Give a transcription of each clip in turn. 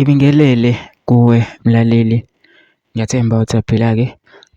Ngibingelele kuwe mlaleli, ngiyathemba uthaphila-ke.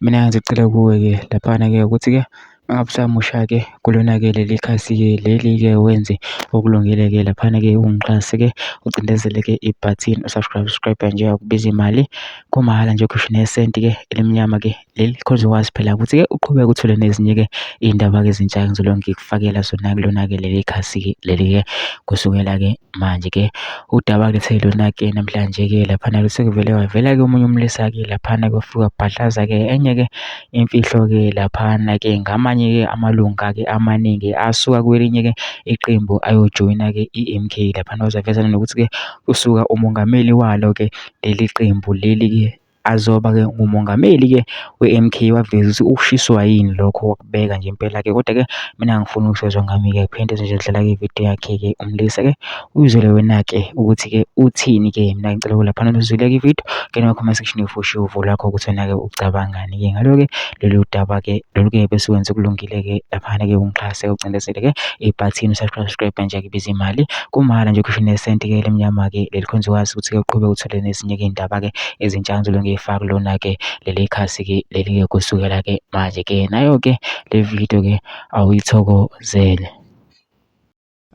Mina ngicela kuwe-ke laphana-ke ukuthi-ke mangabe usamusha-ke kulona-ke leli khasi-ke leli-ke wenze okulungile-ke laphana-ke ungixhase-ke ucindezele-ke ibhathini usubscribe nje akubiza imali kumahhala nje ukhishwa nesenti-ke elimnyama-ke leli khona ukwazi phela ukuthi-ke uqhubeke uthole nezinye-ke iy'ndaba-ke ezintsha ngizolokhu ngikufakela zona kulona-ke leli khasi-ke leli-ke kusukela-ke manje-ke udaba lethe lona-ke namhlanje-ke laphana sekuvele wavela-ke omunye umlisa-ke laphana kwafika bhadlaza-ke enye-ke imfihlo-ke laphana-ke ngamanye-ke amalunga-ke amaningi asuka kwelinye-ke iqembu ayojoyina-ke i-MK laphana wazavezana nokuthi-ke usuka umongameli walo-ke leli qembu leli-ke azoba-ke ngumongameli-ke we-MK waveza ukuthi ushiswa yini lokho wakubeka nje impela-ke. Kodwa-ke mina ngifuna ukusezwa ngami-ke kuphinde nje dlala-ke ividiyo yakhe-ke umlisa-ke uyizwele wena-ke ukuthi-ke uthini-ke. Mina ngicela kulaphana uzwile-ke ividiyo ngena kuma section ufushe uvo lwakho ukuthi wena-ke ucabangani-ke ngalo-ke lolu daba-ke lolu-ke bese wenza okulungile-ke laphana-ke ungixhase ucindezele-ke ibhathini usubscribe nje akubiza imali kumahhala nje ukhishwa nesenti-ke elimnyama-ke leli khonza ukwazi ukuthi-ke uqhubeke uthole nezinye-ke iy'ndaba-ke ezintsha ngizolokhu ngiy'faka kulona-ke leli khasi-ke leli-ke kusukela-ke manje-ke nayo-ke le vidiyo-ke awuyithokozele.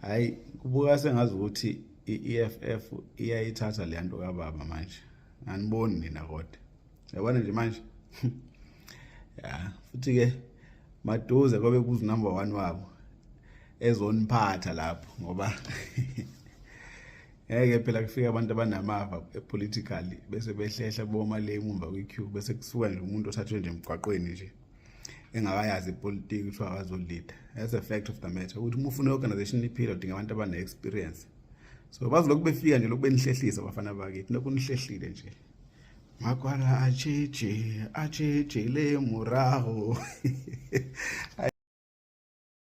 Hhayi, kubuka sengazi ukuthi i-EFF iyayithatha le nto kababa manje. Aniboni nina kodwa. Yabona nje manje. Ya, futhi-ke maduze kobe kuzi number 1 wabo ezoniphatha lapho ngoba ngeke phela kufika abantu abanamava politically bese behlehla boma le emumva kwi-queue bese kusuka nje umuntu othathwe nje emgwaqweni nje engakayazi ipolitiki kuthiwa akazolida. That's a fact of the matter ukuthi uma ufuna i-organization iphila udinga abantu abane-experience. So bazolokhu befika nje lokhu benihlehlisa bafana bakithi lokhu nihlehlile nje. Makwala ajeje le muraho.